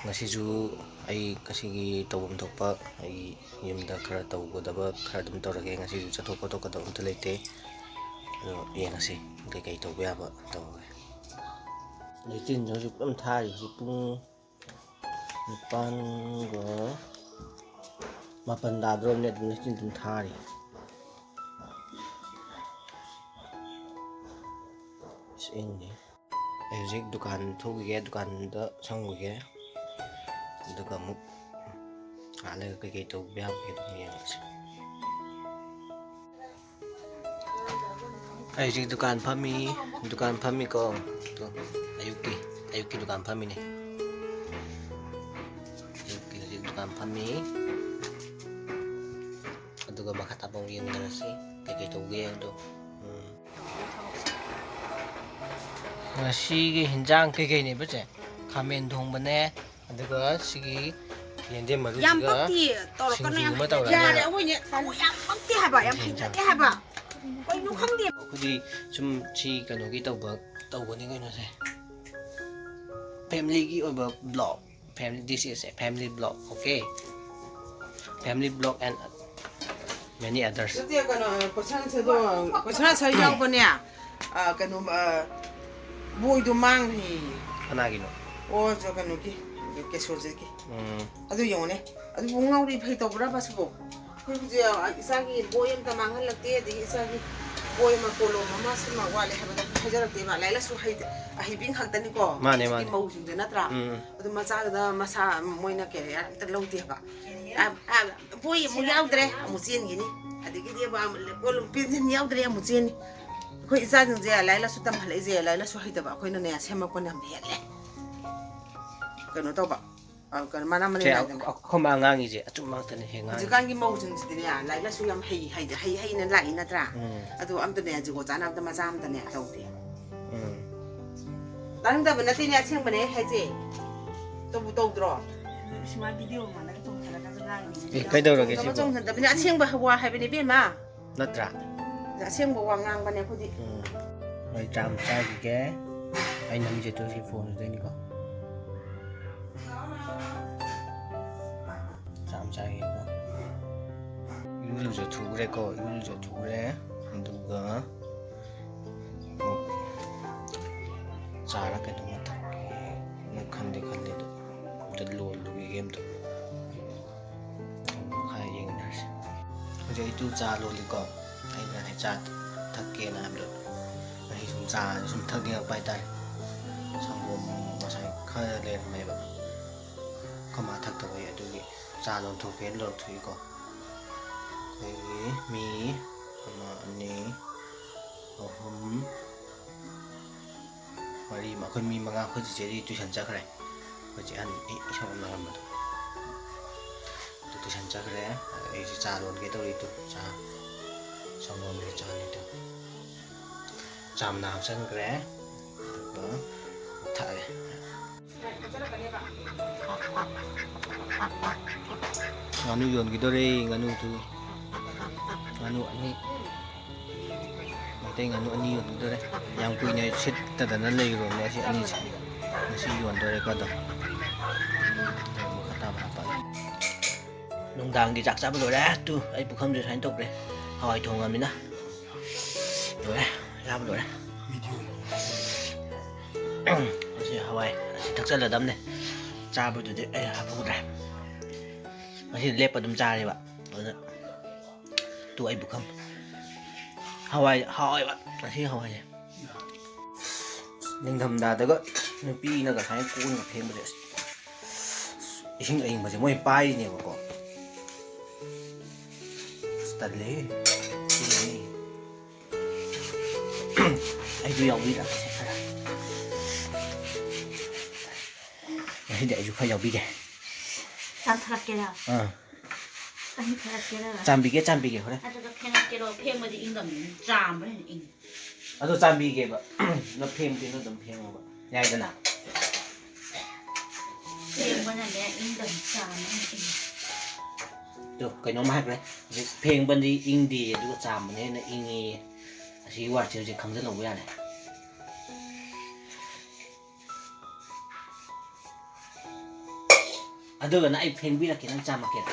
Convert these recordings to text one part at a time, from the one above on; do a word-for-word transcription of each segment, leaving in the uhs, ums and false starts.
ꯉꯁꯤꯁꯨ ꯑꯩ ꯉꯁꯤꯒꯤ ꯇꯧꯐꯝ ꯊꯣꯛꯄ ꯑꯩ ꯌꯨꯝꯗ ꯈꯔ ꯇꯧꯒꯗꯕ ꯈꯔ ꯑꯗꯨꯝ ꯇꯧꯔꯒꯦ꯫ ꯉꯁꯤꯁꯨ ꯆꯠꯊꯣꯛ ꯈꯣꯠꯇꯣꯛꯀꯗꯕ ꯑꯝꯇ ꯂꯩꯇꯦ꯫ ꯑꯗꯣ ꯌꯦꯡꯉꯁꯤ ꯀꯩꯀꯩ ꯇꯧꯕ ꯌꯥꯕ ꯇꯧꯔꯒꯦ꯫ ꯂꯩꯆꯤꯟꯁꯦ ꯍꯧꯖꯤꯛ ꯑꯗꯨꯝ ꯊꯥꯔꯤ꯫ ꯍꯧꯖꯤꯛ ꯄꯨꯡ ꯅꯤꯄꯥꯟꯒ ꯃꯥꯄꯟ ꯇꯥꯗ꯭ꯔꯣꯕꯅꯦ꯫ ꯑꯗꯨꯝ ꯂꯩꯆꯤꯟ ꯑꯗꯨꯝ ꯊꯥꯔꯤ꯫ ꯑꯁ, ꯏꯪꯉꯦ꯫ ꯑꯩ ꯍꯧꯖꯤꯛ ꯗꯨꯀꯥꯟ ꯊꯣꯛꯈꯤꯒꯦ, ꯗꯨꯀꯥꯟꯗ ꯁꯪꯉꯨꯒꯦ꯫ ꯑꯗꯨꯒ ꯑꯃꯨꯛ ꯑꯥ ꯂꯩꯔꯒ ꯀꯩꯀꯩ ꯇꯧꯕ ꯌꯥꯕꯒꯦ ꯑꯗꯨꯝ ꯌꯦꯡꯉꯁꯤ꯫ ꯑꯩ ꯍꯧꯖꯤꯛ ꯗꯨꯀꯥꯟ ꯐꯝꯃꯤ, ꯗꯨꯀꯥꯟ ꯐꯝꯃꯤꯀꯣ꯫ ꯇꯨ, ꯑꯌꯨꯛꯀꯤ, ꯑꯌꯨꯛꯀꯤ ꯗꯨꯀꯥꯟ ꯐꯝꯃꯤꯅꯦ꯫ ꯑꯌꯨꯛꯀꯤ ꯍꯧꯖꯤꯛ ꯗꯨꯀꯥꯟ ꯐꯝꯃꯤ꯫ ꯑꯗꯨꯒ ꯃꯈꯥ ꯇꯥꯕ ꯑꯃꯨꯛ ꯌꯦꯡꯃꯤꯟꯅꯔꯁꯤ, ꯀꯩꯀꯩ ꯇꯧꯒꯦ ꯍꯥꯏꯕꯗꯣ꯫ ꯎꯝ꯫ ꯉꯁꯤꯒꯤ ꯍꯤꯟꯖꯥꯡ ꯀꯩꯀꯩꯅꯦꯕ ꯆꯦ? ꯈꯥꯃꯦꯟ ꯊꯣꯡꯕꯅꯦ, ꯑꯗꯨꯒ ꯁꯤꯒꯤ ꯌꯦꯟꯗꯦꯝ ꯌꯥꯝ ꯃꯔꯨꯁꯤꯒ ꯄꯛꯇꯤꯌꯦ, ꯇꯧꯔꯛꯀꯅꯨ ꯁꯤꯡꯖꯨ ꯌꯥꯝ ꯑꯃ ꯍꯩꯅꯗꯦ꯫ ꯇꯧꯔꯅꯤ꯫ ꯌꯥꯔꯦ, ꯑꯩꯈꯣꯏꯅꯦ ꯊꯕꯛ ꯌꯥꯝ ꯄꯛꯇꯦ ꯍꯥꯏꯕ, ꯌꯥꯝ ꯍꯩꯅꯗꯦ ꯍꯥꯏꯕ꯫ ꯀꯩꯅꯣ ꯈꯪꯗꯦ꯫ ꯑꯩꯈꯣꯏꯗꯤ ꯁꯨꯝ ꯁꯤ ꯀꯩꯅꯣꯒꯤ ꯇꯧꯕ, ꯇꯧꯕꯅꯤ ꯀꯩꯅꯣꯁꯦ꯫ Family ꯒꯤ ꯑꯣꯏꯕ vlog꯫ Family, this is a family vlog, okay? Family vlog and many others. ꯅꯠꯇꯦ, ꯀꯩꯅꯣ, ꯀꯣꯏꯁꯟ ꯑꯟꯁꯔꯗꯣ, ꯀꯣꯏꯁꯟ ꯑꯟꯁꯔ ꯌꯥꯎꯕꯅꯦ꯫ ꯑ, ꯀꯩꯅꯣ, ꯑ, ꯕꯣꯏꯗꯣ ꯃꯥꯡꯈ꯭ꯔꯦꯌꯦ꯫ ꯀꯅꯥꯒꯤꯅꯣ? ꯑꯣ, ꯆ-, ꯀꯩꯅꯣꯒꯤ, ꯀꯦꯁꯣꯖꯤꯠꯀꯤ꯫ ꯎꯝ꯫ ꯑꯗꯨ ꯌꯦꯡꯉꯨꯅꯦ꯫ ꯑꯗꯨꯕꯨ ꯉꯥꯎꯔꯤ ꯐꯩ ꯇꯧꯕ꯭ꯔꯕ ꯁꯤꯕꯨ? ꯑꯩꯈꯣꯏ ꯍꯧꯖꯤꯛ, ꯑ, ꯏꯆꯥꯒꯤ ꯕꯣꯏ ꯑꯝꯇ ꯃꯥꯡꯍꯜꯂꯛꯇꯦ, ꯑꯗꯒꯤ ꯏꯆꯥꯒꯤ ꯕꯣꯏ ꯑꯃ, ꯀꯣꯂꯣꯝ ꯑꯃ, ꯁꯤꯃ ꯋꯥꯠꯂꯦ ꯍꯥꯏꯕꯗꯣ ꯑꯝꯇ ꯍꯥꯏꯖꯔꯛꯇꯦꯕ꯫ ꯂꯥꯏꯔꯤꯛ ꯂꯥꯏꯁꯨ ꯍꯩ-, ꯑꯍꯩꯕꯤ ꯉꯥꯛꯇꯅꯤꯀꯣ꯫ ꯃꯥꯅꯦ, ꯍꯧꯖꯤꯛꯀꯤ ꯃꯥꯅꯦ꯫ ꯃꯧꯁꯤꯡꯁꯦ ꯅꯠꯇ꯭ꯔꯥ? ꯎꯝ꯫ ꯑꯗꯨ ꯃꯆꯥꯗꯨꯗ ꯃꯁꯥ ꯃꯣꯏꯅ ꯀꯦꯔꯤꯌꯔ ꯑꯝꯇ ꯂꯧꯗꯦꯕ꯫ ꯑ, ꯑ, ꯕꯣꯏ ꯑꯃꯨꯛ ꯌꯥꯎꯗ꯭ꯔꯦ, ꯑꯃꯨꯛ ꯆꯦꯟꯈꯤꯅꯤ꯫ ꯑꯗꯒꯤꯗꯤ ꯑꯃꯨꯛ ꯀꯣꯂꯣꯝ ꯄꯦꯟꯁꯤꯜ ꯌꯥꯎꯗ꯭ꯔꯦ, ꯑꯃꯨꯛ ꯆꯦꯟꯅꯤ꯫ ꯑꯩꯈꯣꯏ ꯏꯆꯥꯁꯤꯡꯁꯦ ꯂꯥꯏꯔꯤꯛ ꯂꯥꯏꯁꯨ ꯇꯝꯍꯜꯂꯛꯏꯁꯦ, ꯂꯥꯏꯔꯤꯛ ꯂꯥꯏꯁꯨ ꯍꯩꯇꯕ ꯑꯩꯈꯣꯏꯅꯅꯦ ꯁꯦꯝꯃꯛꯄꯅ ꯌꯥꯝ ꯍꯦꯜꯂꯦ꯫ ꯀꯩꯅꯣ ꯇꯧꯕ, ꯑ, ꯀꯩꯅꯣ, ꯃꯅꯥ ꯃꯅꯤꯡ ꯁꯦ, ꯅꯥꯏꯗꯅ꯫ ꯑꯩꯈꯣꯏ ꯃꯥ ꯑꯉꯥꯡꯒꯤꯁꯦ ꯑꯆꯨꯝꯕ ꯉꯥꯛꯇꯅꯦ ꯍꯦꯛ ꯉꯥꯡꯉꯤꯁꯦ꯫ ꯍꯧꯖꯤꯛꯀꯥꯟꯒꯤ ꯃꯧꯁꯤꯡꯁꯤꯗꯤꯅꯦ, ꯂꯥꯏꯔꯤꯛ ꯂꯥꯏꯁꯨ ꯌꯥꯝ ꯍꯩ, ꯍꯩ, ꯍꯩ ꯍꯩꯅ ꯂꯥꯛꯏ ꯅꯠꯇ꯭ꯔꯥ? ꯎꯝ꯫ ꯑꯗꯣ ꯑꯝꯇꯅꯦ ꯖꯨꯒꯣꯠ ꯆꯥꯅꯕꯗ ꯃꯆꯥ ꯑꯝꯇꯅꯦ ꯇꯧꯗꯦ꯫ ꯎꯝ꯫ ꯇꯥꯅꯤꯡꯗꯕ ꯅꯠꯇꯦꯅꯦ, ꯑꯁꯦꯡꯕꯅꯦ ꯑꯩ ꯍꯥꯏꯁꯦ꯫ ꯇꯧꯕꯨ ꯇꯧꯗ꯭ꯔꯣ? ꯁꯨꯃꯥꯏꯅ ꯚꯤꯗꯤꯑꯣ ꯃꯥꯜꯂꯒ ꯆꯣꯡꯊꯔꯒꯁꯨ ꯉꯥꯡꯉꯤꯅꯦ꯫ ꯑꯦ, ꯀꯩꯗꯧꯔꯒꯦ ꯆꯣꯡꯊꯕ ꯁꯤꯕꯣ? ꯆꯣꯡꯊꯗꯕꯅꯦ, ꯑꯁꯦꯡꯕ ꯋꯥ ꯍꯥꯏꯕꯅꯦ ꯏꯕꯦꯝꯃ꯫ ꯅꯠꯇ꯭ꯔꯥ? ꯑꯁꯦꯡꯕ ꯋꯥ ꯉꯥꯡꯕꯅꯦ ꯑꯩꯈꯣꯏꯗꯤ꯫ ꯎꯝ꯫ ꯑꯩ ꯆꯥꯝ ꯆꯥꯈꯤꯒꯦ꯫ ꯑꯩ ꯅꯝꯖꯦꯠꯇꯨ ꯁꯤ ꯐꯣꯟꯁꯤꯗꯩꯅꯤꯀꯣ꯫ ꯏꯔꯨꯖꯊꯣꯛꯎꯔꯦꯀꯣ, ꯏꯔꯨꯖꯊꯣꯛꯎꯔꯦ꯫ ꯑꯗꯨꯒ ꯆꯥꯔ ꯀꯩꯅꯣꯝꯃ ꯊꯛꯀꯦꯅ ꯈꯟꯗꯤ ꯈꯜꯂꯤ, ꯑꯗꯣ ꯑꯝꯇ ꯂꯣꯜꯂꯨꯈꯤꯒꯦ ꯑꯝꯇ꯫ ꯃꯈꯥ ꯌꯦꯡꯃꯤꯟꯅꯔꯁꯤ꯫ ꯍꯧꯖꯤꯛ ꯑꯩ ꯇꯨ ꯆꯥ ꯂꯣꯜꯂꯤꯀꯣ꯫ ꯑꯩꯅ ꯉꯁꯥꯏ ꯆꯥ ꯊꯛꯀꯦꯅ ꯍꯥꯏꯕꯗꯣ, ꯑꯩ ꯁꯨꯝ ꯆꯥ ꯁꯨꯝ ꯊꯛꯅꯤꯡꯉꯛꯄ ꯍꯥꯏꯇꯥꯔꯦ꯫ ꯁꯪꯒꯣꯝ ꯉꯁꯥꯏ ꯈꯔ ꯂꯩꯔꯝꯃꯦꯕ, ꯑꯩꯈꯣꯏ ꯃꯥ ꯊꯛꯇꯕꯩ, ꯑꯗꯨꯒꯤ ꯆꯥ ꯂꯣꯟꯊꯣꯛꯀꯦꯅ ꯂꯣꯟꯊꯣꯛꯏꯀꯣ꯫ ꯑꯩꯈꯣꯏꯒꯤ ꯃꯤ ꯑꯃ, ꯑꯅꯤ, ꯑꯍꯨꯝ, ꯃꯔꯤ, ꯑꯩꯈꯣꯏ ꯃꯤ ꯃꯉꯥ꯫ ꯑꯩꯈꯣꯏ ꯆꯤꯆꯦꯗꯤ ꯇꯨꯏꯁꯟ ꯆꯠꯈ꯭ꯔꯦ꯫ ꯑꯩꯈꯣꯏ ꯆꯦ ꯑꯍꯟ, ꯑꯩ ꯏꯁꯧ ꯌꯥꯝ ꯂꯥꯡꯉꯝꯕꯗꯣ꯫ ꯑꯗꯨ ꯇꯨꯏꯁꯟ ꯆꯠꯈ꯭ꯔꯦ꯫ ꯑꯩꯁꯦ ꯆꯥ ꯂꯣꯟꯒꯦ ꯇꯧꯔꯤ꯫ ꯇꯨ ꯆꯥ, ꯁꯪꯒꯣꯝꯒꯤ ꯆꯥꯅꯤ꯫ ꯇꯨ ꯆꯥ ꯃꯅꯥ ꯍꯥꯞꯆꯤꯟꯈ꯭ꯔꯦ꯫ ꯑꯗꯨꯒ ꯊꯛꯑꯒꯦ꯫ ꯉꯥꯅꯨ ꯌꯣꯟꯈꯤꯗꯣꯔꯦ, ꯉꯥꯅꯨꯗꯨ꯫ ꯉꯥꯅꯨ ꯑꯅꯤ, ꯃꯩꯇꯩ ꯉꯥꯅꯨ ꯑꯅꯤ ꯌꯣꯟꯈꯤꯗꯣꯔꯦ꯫ ꯌꯥꯝ ꯀꯨꯏꯅ ꯁꯤꯠꯇꯗꯅ ꯂꯩꯔꯨꯕꯅꯦ ꯑꯁꯤ ꯑꯅꯤꯁꯦ꯫ ꯉꯁꯤ ꯌꯣꯟꯗꯣꯔꯦꯀꯣ ꯑꯗꯣ꯫ ꯃꯈꯥ ꯇꯥꯕ ꯍꯥꯞꯄꯛꯑꯒꯦ꯫ ꯅꯨꯡꯗꯥꯡꯒꯤ ꯆꯥꯛ ꯆꯥꯕ ꯂꯣꯏꯔꯦ꯫ ꯇꯨ, ꯑꯩ ꯄꯨꯈꯝꯁꯦ ꯁꯨꯃꯥꯏꯅ ꯇꯧꯈ꯭ꯔꯦ꯫ ꯍꯋꯥꯏ ꯊꯣꯡꯉꯃꯤꯅ꯫ ꯂꯣꯏꯔꯦ꯫ ꯆꯥꯕ ꯂꯣꯏꯔꯦ꯫ ꯑꯁꯤ ꯍꯋꯥꯏ ꯑꯁꯤ ꯊꯛꯆꯜꯂꯗꯕꯅꯦ꯫ ꯆꯥꯕꯗꯨꯗꯤ ꯑꯩ ꯍꯥꯞꯍꯧꯗ꯭ꯔꯦ꯫ ꯉꯁꯤ ꯂꯦꯞꯄ ꯑꯗꯨꯝ ꯆꯥꯔꯦꯕ꯫ ꯑꯗꯨꯅ ꯇꯨ ꯑꯩ ꯄꯨꯈꯝ꯫ ꯍꯋꯥꯏ ꯍꯥꯎꯋꯦꯕ ꯉꯁꯤ ꯍꯋꯥꯏꯁꯦ꯫ ꯅꯤꯡꯊꯝꯊꯥꯗꯒ ꯅꯨꯄꯤꯅꯒ ꯁꯨꯃꯥꯏꯅ ꯀꯣꯟꯒ ꯐꯦꯡꯕꯁꯦ, ꯑꯁ, ꯏꯁꯤꯡ ꯑꯏꯪꯕꯁꯦ ꯃꯣꯏ ꯄꯥꯏꯔꯤꯅꯦꯕꯀꯣ꯫ ꯑꯁ, ꯇꯜꯂꯦꯍꯦ꯫ ꯏꯪꯉꯦ꯫ ꯑꯩꯁꯨ ꯌꯥꯎꯕꯤꯔꯛꯀꯦ ꯈꯔ꯫ ꯉꯁꯤꯗꯤ ꯑꯩꯁꯨ ꯈꯔ ꯌꯥꯎꯕꯤꯒꯦ꯫ ꯆꯥꯝꯊꯔꯛꯀꯦꯔꯥ? ꯑꯥ꯫ ꯆꯥꯝꯊꯔꯛꯀꯦꯔꯥ? ꯆꯥꯝꯕꯤꯒꯦ, ꯆꯥꯝꯕꯤꯒꯦ ꯍꯣꯔꯦꯟ꯫ ꯑꯗꯨꯒ ꯐꯦꯡꯉꯛꯀꯦꯔꯣ? ꯐꯦꯡꯕꯗꯤ ꯏꯪꯗꯕꯅꯤ, ꯆꯥꯝꯕꯅ ꯍꯦꯟꯅ ꯏꯪꯉꯤ꯫ ꯑꯗꯣ ꯆꯥꯝꯕꯤꯒꯦꯕ꯫ ꯅꯪ ꯐꯦꯡꯕꯗꯤ ꯅꯪ ꯑꯗꯨꯝ ꯐꯦꯡꯉꯣꯕ꯫ ꯌꯥꯏꯗꯅ? ꯐꯦꯡꯕꯅꯅꯦ ꯏꯪꯗꯕꯅꯤ, ꯆꯥꯝꯕꯅ ꯍꯦꯟꯅ ꯏꯪꯉꯤ꯫ ꯑꯗꯣ ꯀꯩꯅꯣꯝ ꯍꯥꯏꯈ꯭ꯔꯦ꯫ ꯍꯧꯖꯤꯛ ꯐꯦꯡꯕꯗꯤ ꯏꯪꯗꯦ, ꯑꯗꯨꯒ ꯆꯥꯝꯕꯅ ꯍꯦꯟꯅ ꯏꯪꯉꯤ꯫ ꯑꯁꯤꯒꯤ ꯋꯥꯔꯗꯁꯦ ꯍꯧꯖꯤꯛ ꯈꯪꯖꯤꯜꯍꯧꯕ ꯌꯥꯔꯦ꯫ ꯑꯗꯨꯒꯅ ꯑꯩ ꯐꯦꯡꯕꯤꯔꯛꯀꯦ, ꯅꯪ ꯆꯥꯝꯃꯛꯀꯦꯔꯥ?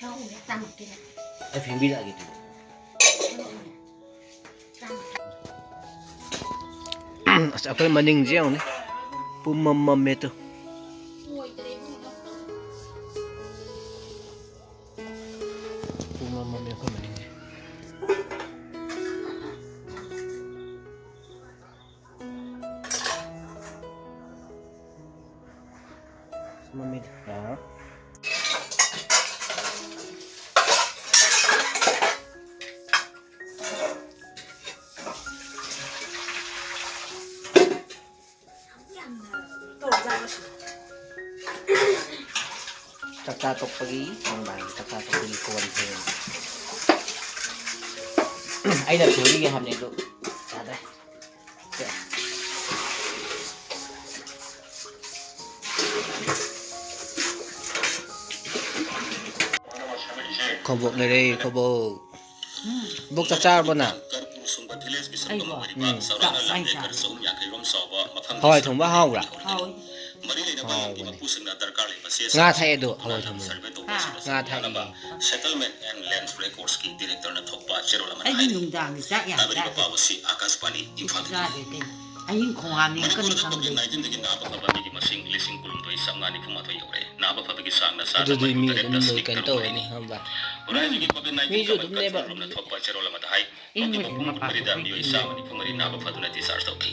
ꯂꯧꯔꯦ꯫ ꯑꯩ ꯐꯦꯡꯕꯤꯔꯛꯑꯒꯦ ꯑꯗꯨꯗꯤ꯫ ꯑꯁ, ꯑꯩꯈꯣꯏ ꯃꯅꯤꯡꯁꯦ ꯌꯦꯡꯉꯨꯅꯦ, ꯄꯨꯝꯃꯝ ꯃꯝꯃꯦ ꯇꯨ꯫ ꯄꯨꯝꯃꯝ ꯃꯝꯃꯦ ꯑꯩꯈꯣꯏ ꯃꯅꯤꯡꯁꯦ꯫ ꯃꯃꯤꯠ꯫ ꯆꯥꯛꯆꯥ ꯇꯣꯛꯄꯒꯤ, ꯅꯨꯡꯗꯥꯡꯒꯤ ꯆꯥꯛꯆꯥ ꯇꯣꯛꯄꯒꯤ ꯀꯣꯟ ꯐꯦꯡꯉꯤ꯫ ꯑꯩꯅ ꯐꯦꯡꯕꯤꯒꯦ ꯍꯥꯏꯕꯅꯦ ꯑꯗꯨ ꯌꯥꯗ꯭ꯔꯦ꯫ ꯈꯣꯕꯣꯛ ꯂꯩꯔꯦ, ꯈꯣꯕꯣꯛ꯫ ꯕꯣꯛ, ꯆꯥꯛ ꯆꯥꯔꯕꯣ ꯅꯪ? ꯑꯩꯕꯣ? ꯎꯝ꯫ ꯆꯥꯛ ꯆꯥꯏ, ꯆꯥꯏ꯫ ꯍꯋꯥꯏ ꯊꯣꯡꯕ ꯍꯥꯎꯕ꯭ꯔꯥ? ꯍꯥꯎꯋꯤ꯫ ꯍꯥꯎꯕꯅꯦ꯫ ꯉꯥ ꯊꯥꯛꯑꯦ ꯑꯗꯣ, ꯍꯋꯥꯏ ꯊꯣꯡꯕꯗꯣ꯫ ꯍꯥ? ꯉꯥ ꯊꯥꯛꯑꯦ꯫ Settlement and Land Records ꯀꯤ director ꯅ ꯊꯣꯛꯄ ꯆꯦꯔꯣꯜ ꯑꯃꯅ ꯑꯩꯗꯤ ꯍꯥꯏꯔꯤ꯫ ꯅꯨꯡꯗꯥꯡꯒꯤ ꯆꯥꯛ ꯌꯥꯝ ꯇꯥꯕꯤꯔꯤꯕ ꯆꯥꯗꯦ꯫ ꯄꯥꯎ ꯑꯁꯤ ꯑꯀꯥꯁꯕꯥꯅꯤ ꯏꯝꯐꯥꯜꯗꯒꯤ꯫ ꯆꯥꯗꯦ ꯀꯩꯅꯣ꯫ ꯑꯍꯤꯡ ꯈꯣꯡꯉꯥꯝꯅꯤ ꯀꯟꯅ ꯃꯅꯤꯄꯨꯔꯗ ꯆꯪꯗꯣꯏꯁꯦ꯫ ꯀꯣꯚꯤꯗ ꯅꯥꯏꯟꯇꯤꯟꯗꯒꯤ ꯅꯥꯕ ꯐꯕ ꯃꯤꯒꯤ ꯃꯁꯤꯡ ꯂꯤꯁꯤꯡ ꯀꯨꯟꯍꯨꯝꯗꯣꯏ ꯆꯥꯝꯃꯉꯥ ꯅꯤꯐꯨ ꯃꯥꯊꯣꯏ ꯌꯧꯔꯦ꯫ ꯅꯥꯕ ꯐꯕꯒꯤ ꯆꯥꯡꯅ ꯆꯥꯗ ꯑꯗꯨꯗꯤ ꯃꯤ ꯃꯔꯤꯐꯨ ꯇꯔꯦꯠꯇ ꯑꯗꯨꯝ ꯂꯣꯏ ꯁꯤꯛ ꯀꯩꯅꯣ ꯇꯔꯨꯛ ꯇꯧꯔꯅꯤ ꯂꯩꯔꯦ꯫ ꯈꯪꯕ꯭ꯔꯥ? ꯈꯨꯔꯥꯏꯗꯒꯤ ꯀꯣꯚꯤꯗ ꯅꯥꯏꯟꯇꯤꯟ ꯃꯤꯁꯨ ꯀꯥꯕ ꯑꯗꯨꯝꯅꯦꯕ꯫ ꯀꯟꯇ꯭ꯔꯣꯜ ꯔꯨꯝꯅ ꯊꯣꯛꯄ ꯆꯦꯔꯣꯜ ꯑꯃꯗ ꯍꯥꯏ, ꯏꯪꯕꯁꯤ ꯍꯧꯈꯤꯕ ꯄꯨꯡ ꯃꯄꯥꯟ ꯃꯔꯤꯗ ꯊꯣꯛꯄꯩ ꯃꯤꯑꯣꯏ ꯏꯪꯉꯦ꯫ ꯆꯥꯝꯃ ꯅꯤꯐꯨ ꯃꯔꯤ ꯅꯥꯕ ꯐꯗꯨꯅ discharge ꯇꯧꯈꯤ꯫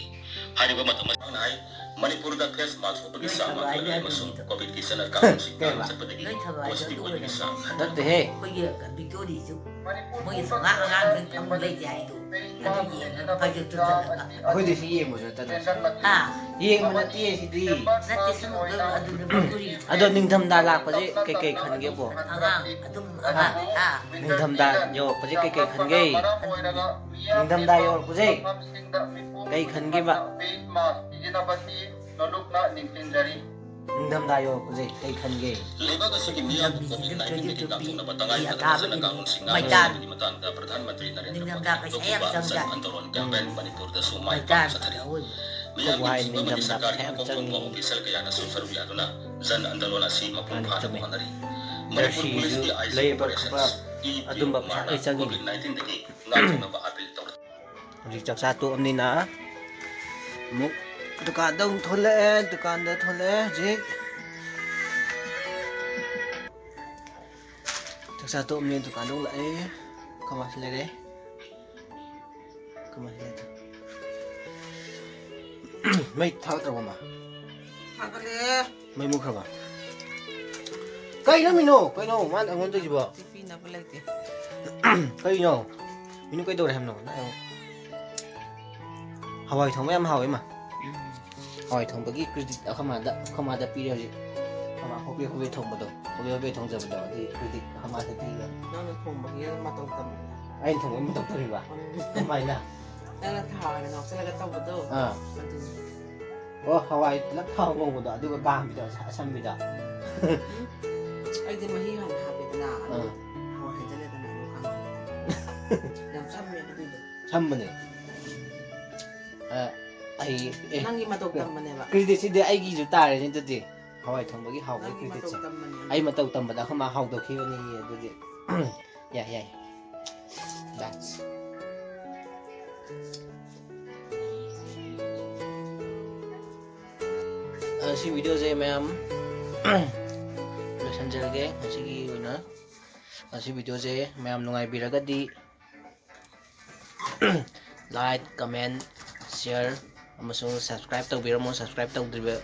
ꯍꯥꯏꯔꯤꯕ ꯃꯇꯝ ꯑꯁꯤꯗ ꯍꯥꯏ, ꯃꯅꯤꯄꯨꯔꯗ face mask ꯎꯞꯄꯒꯤ ꯅꯣꯏ ꯆꯥꯡ ꯊꯕꯥꯜ ꯃꯥꯡꯊꯔꯛꯂꯕ ꯍꯥꯏꯕ ꯑꯃꯁꯨꯡ ꯃꯤꯗꯣ꯫ ꯀꯣꯚꯤꯗꯀꯤ ꯆꯠꯅ ꯀꯥꯡꯂꯣꯟꯁꯤꯡ ꯀꯩꯕ? ꯉꯥꯛꯅ ꯆꯠꯄꯗꯒꯤ ꯅꯣꯏ ꯊꯕꯥꯜ positive ꯍꯥꯏꯕ ꯑꯣꯏꯕꯒꯤ ꯑꯣꯏꯔꯝꯒꯅꯤ꯫ ꯆꯥꯡ ꯍꯟꯊꯔꯛꯂꯦ꯫ ꯅꯠꯇꯦꯍꯦ꯫ ꯑꯩꯈꯣꯏꯒꯤ ꯕꯤꯛꯇꯣꯔꯤꯁꯨ ꯃꯣꯏꯒꯤ ꯁꯉꯥ ꯑꯉꯥꯡꯈꯩ ꯐꯝ ꯂꯩꯇꯦ ꯍꯥꯏꯗꯣ꯫ ꯑꯗꯨ ꯌꯦꯡꯉꯒ ꯐꯥꯏꯖꯛꯇꯨ ꯆꯠꯂꯒ꯫ ꯑꯩꯈꯣꯏꯗꯤ ꯁꯤ ꯌꯦꯡꯕꯁꯨ ꯅꯠꯇꯅ꯫ ꯍꯥ? ꯌꯦꯡꯕ ꯅꯠꯇꯦ ꯁꯤꯗꯤ꯫ ꯅꯠꯇꯦ, ꯁꯨꯝ ꯑꯗꯨꯅ ꯕꯤꯛꯇꯣꯔꯤ꯫ ꯑꯗꯣ ꯅꯤꯡꯊꯝꯊꯥ ꯂꯥꯛꯄꯁꯦ ꯀꯩꯀꯩ ꯈꯟꯒꯦꯕꯣ? ꯑꯉꯥꯡ ꯑꯗꯨꯝ ꯑꯉꯥꯡ, ꯍꯥ? ꯅꯤꯡꯊꯝꯊꯥ ꯌꯧꯔꯛꯄꯁꯦ ꯀꯩꯀꯩ ꯈꯟꯒꯦ? ꯑꯗꯨꯅꯤ꯫ ꯅꯤꯡꯊꯝꯊꯥ ꯌꯧꯔꯛꯄꯁꯦ ꯀꯩ ꯈꯟꯒꯦꯕ? ꯅꯤꯡꯊꯝꯊꯥ ꯌꯧꯔꯛꯄꯁꯦ ꯀꯩ ꯈꯟꯒꯦ? ꯂꯩꯕꯥꯛ ꯑꯁꯤꯒꯤ ꯃꯤꯌꯥꯝꯕꯨ ꯂꯝꯕꯤꯁꯤꯗ ꯀꯣꯚꯤꯗ ꯅꯥꯏꯟꯇꯤꯟꯗꯒꯤ ꯇ꯭ꯋꯦꯟꯇꯤ ꯇꯨ ꯉꯥꯛꯊꯣꯛꯅꯕ ꯇꯉꯥꯏ ꯐꯗꯕ ꯃꯩꯇꯥꯕ ꯆꯠꯅ ꯏꯃꯨꯡ ꯀꯥꯡꯂꯣꯟꯁꯤꯡ ꯉꯥꯛꯅ ꯃꯩꯇꯥꯟ ꯆꯠꯄꯒꯤ ꯃꯇꯥꯡꯗ ꯄ꯭ꯔꯙꯥꯟ ꯃꯟꯇ꯭ꯔꯤ ꯅꯔꯦꯟꯗ꯭ꯔ ꯅꯤꯡꯊꯝꯊꯥ ꯃꯣꯗꯤꯅ ꯄꯩꯁꯥ ꯌꯥꯝ ꯍꯧꯗꯣꯛꯈꯤꯕ ꯆꯪꯖꯥꯠꯅꯤ꯫ ꯖꯟ ꯑꯟꯗꯣꯂꯣꯟ ꯀꯦꯝꯄꯦꯟ ꯃꯅꯤꯄꯨꯔꯗꯁꯨ ꯃꯥꯏ ꯄꯥꯛꯅ ꯆꯠꯊꯔꯤ꯫ ꯃꯤꯌꯥꯝꯒꯤ ꯅꯨꯡꯁꯤꯕ ꯑꯃꯗꯤ ꯁꯔꯀꯥꯔꯒꯤ ꯃꯀꯣꯛ ꯊꯣꯡꯕ ꯑꯣꯐꯤꯁꯔ ꯀꯌꯥꯅꯁꯨ ꯁꯔꯨꯛ ꯌꯥꯗꯨꯅ ꯖꯟ ꯑꯟꯗꯣꯂꯣꯟ ꯑꯁꯤ ꯃꯄꯨꯡ ꯐꯥꯅꯕ ꯍꯣꯠꯅꯔꯤ꯫ ꯖꯔꯁꯤꯁꯨ ꯂꯩꯕ ꯈꯣꯠꯄ ꯑꯗꯨꯝꯕ ꯄꯩꯁꯥ ꯂꯣꯏ ꯆꯪꯉꯤꯅꯤ꯫ ꯍꯧꯖꯤꯛ ꯆꯥꯛꯆꯥ ꯇꯣꯛꯑꯕꯅꯤꯅ ꯑꯃꯨꯛ ꯗꯨꯀꯥꯟꯗ ꯑꯃꯨꯛ ꯊꯣꯛꯂꯛꯑꯦ꯫ ꯗꯨꯀꯥꯟꯗ ꯊꯣꯛꯂꯛꯑꯦ ꯍꯧꯖꯤꯛ꯫ ꯆꯥꯛꯆꯥ ꯇꯣꯛꯑꯕꯅꯤꯅ ꯗꯨꯀꯥꯟꯗ ꯑꯃꯨꯛ ꯂꯥꯛꯑꯦ꯫ ꯀꯃꯥꯏꯅ ꯂꯩꯔꯦ? ꯀꯃꯥꯏꯅ ꯂꯩꯔꯦ? ꯃꯩ ꯊꯥꯒꯠꯇ꯭ꯔꯕꯣ, ꯃꯥ? ꯊꯥꯒꯠꯂꯦ꯫ ꯃꯩ ꯃꯨꯠꯈ꯭ꯔꯕ? ꯀꯩꯅꯣ ꯃꯤꯅꯣ? ꯀꯩꯅꯣ ꯃꯥꯅ ꯑꯩꯉꯣꯟꯗ ꯇꯧꯔꯤꯁꯤꯕꯣ? ꯄꯤꯅꯕ ꯂꯩꯇꯦ꯫ ꯀꯩꯅꯣ? ꯃꯤꯅꯨ ꯀꯩꯗꯧꯔꯦ ꯍꯥꯏꯕꯅꯣ? ꯅꯪ ꯍꯋꯥꯏ ꯊꯣꯡꯕ ꯌꯥꯝ ꯍꯥꯎꯋꯦ, ꯏꯃꯥ꯫ ꯎꯝ꯫ ꯍꯋꯥꯏ ꯊꯣꯡꯕꯒꯤ credit ꯑꯩꯈꯣꯏ ꯃꯥꯗ, ꯑꯩꯈꯣꯏ ꯃꯥꯗ ꯄꯤꯔꯦ ꯍꯧꯖꯤꯛ꯫ ꯑꯩꯈꯣꯏ ꯃꯥ ꯍꯣꯕꯦ ꯍꯣꯕꯦ ꯊꯣꯡꯕꯗꯣ, ꯍꯣꯕꯦ ꯍꯣꯕꯦ ꯊꯣꯡꯖꯕꯗꯣ, ꯑꯗꯨꯒꯤ credit ꯑꯩꯈꯣꯏ ꯃꯥꯗ ꯄꯤꯔꯦ꯫ ꯅꯪꯅ ꯊꯣꯡꯕꯒꯤ ꯃꯇꯧ ꯇꯝꯃꯤꯅꯦ꯫ ꯑꯩꯅ ꯊꯣꯡꯕꯒꯤ ꯃꯇꯧ ꯇꯝꯃꯤꯕ? ꯎꯝ꯫ ꯀꯃꯥꯏꯅ? ꯅꯪꯅ ꯊꯥꯎ ꯍꯥꯟꯅ ꯉꯥꯎꯁꯜꯂꯒ ꯇꯧꯕꯗꯣ꯫ ꯑꯥ꯫ ꯑꯗꯨꯅꯤ꯫ ꯑꯣ, ꯍꯋꯥꯏ ꯄꯨꯂꯞ ꯊꯥꯎ ꯉꯧꯕꯗꯣ, ꯑꯗꯨꯒ ꯀꯥꯝꯕꯤꯗꯣ, ꯑꯁ-, ꯑꯁꯝꯕꯤꯗꯣ꯫ ꯑꯩꯗꯤ ꯃꯍꯤ ꯍꯥꯟꯅ ꯍꯥꯞꯄꯦꯗꯅ, ꯑꯗꯨꯒ ꯑꯥ꯫ ꯍꯋꯥꯏ ꯍꯩꯖꯜꯂꯦꯗꯅ, ꯑꯗꯨꯒ ꯀꯥꯝꯕꯤꯗꯣ꯫ ꯌꯥꯝ ꯁꯝꯃꯦ ꯑꯗꯨꯏꯗꯣ꯫ ꯁꯝꯕꯅꯦ꯫ ꯑ, ꯑꯩ, ꯑꯦ, ꯅꯪꯒꯤ ꯃꯇꯧ ꯇꯝꯕꯅꯦꯕ꯫ Creditꯁꯤꯗꯤ ꯑꯩꯒꯤꯁꯨ ꯇꯥꯔꯦꯅꯦ ꯑꯗꯨꯗꯤ꯫ ꯍꯋꯥꯏ ꯊꯣꯡꯕꯒꯤ ꯍꯥꯎꯕꯒꯤ ꯅꯪꯒꯤ ꯃꯇꯧ creditꯁꯦ꯫ ꯇꯝꯕꯅꯦ꯫ ꯑꯩ ꯃꯇꯧ ꯇꯝꯕꯗ ꯑꯩꯈꯣꯏ ꯃꯥ ꯍꯥꯎꯗꯣꯛꯈꯤꯕꯅꯤ ꯑꯗꯨꯗꯤ꯫ ꯌꯥꯏ, ꯌꯥꯏ꯫ That's ꯑ, ꯁꯤ videoꯁꯦ ꯃꯌꯥꯝ ꯂꯣꯏꯁꯤꯟꯖꯔꯒꯦ ꯉꯁꯤꯒꯤ ꯑꯣꯏꯅ꯫ ꯑ, ꯁꯤ videoꯁꯦ ꯃꯌꯥꯝ ꯅꯨꯡꯉꯥꯏꯕꯤꯔꯒꯗꯤ like, comment, share ꯑꯃꯁꯨꯡ subscribe ꯇꯧꯕꯤꯔꯝꯃꯨ꯫ Subscribe ꯇꯧꯗ꯭ꯔꯤꯕ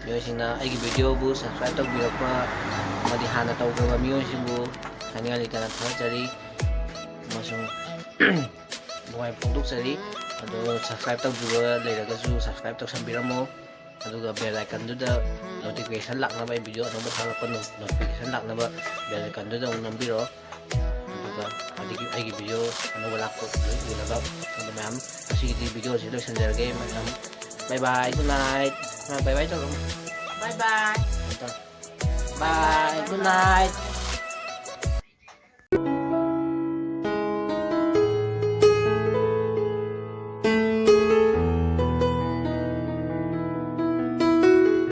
ꯃꯤꯑꯣꯏꯁꯤꯡꯅ ꯑꯩꯒꯤ videoꯕꯨ subscribe ꯇꯧꯕꯤꯔꯛꯄ ꯑꯃꯗꯤ ꯍꯥꯟꯅ ꯇꯧꯈ꯭ꯔꯕ ꯃꯤꯑꯣꯏꯁꯤꯡꯕꯨ ꯊꯥꯅꯤꯡꯉꯥꯏ ꯂꯩꯇꯅ ꯊꯥꯒꯠꯆꯔꯤ꯫ ꯑꯃꯁꯨꯡ ꯅꯨꯡꯉꯥꯏꯕ ꯐꯣꯡꯗꯣꯛꯆꯔꯤ꯫ ꯑꯗꯣ subscribe ꯇꯧꯗ꯭ꯔꯤꯕ ꯂꯩꯔꯒꯁꯨ subscribe ꯇꯧꯁꯟꯕꯤꯔꯝꯃꯣ꯫ ꯑꯗꯨꯒ bell iconꯗꯨꯗ notification ꯂꯥꯛꯅꯕ, ꯑꯩ video ꯑꯅꯧꯕ ꯊꯥꯒꯠꯂꯛꯄ no-, notification ꯂꯥꯛꯅꯕ bell iconꯗꯨꯗ ꯑꯃꯨꯛ ꯅꯝꯕꯤꯔꯣ꯫ ꯑꯗꯨꯒ ꯑꯗꯒꯤ ꯑꯩꯒꯤ video ꯑꯅꯧꯕ ꯂꯥꯛꯄ ꯂꯣꯏ ꯎꯅꯕ꯫ ꯑꯗꯨ ꯃꯌꯥꯝ, ꯉꯁꯤꯒꯤꯗꯤ videoꯁꯤ ꯂꯣꯏꯁꯤꯟꯖꯔꯒꯦ꯫ ꯃꯌꯥꯝ bye bye, good night꯫ ꯃꯌꯥꯝ bye bye ꯇꯧꯔꯣ꯫ Bye bye꯫ Bye, good night꯫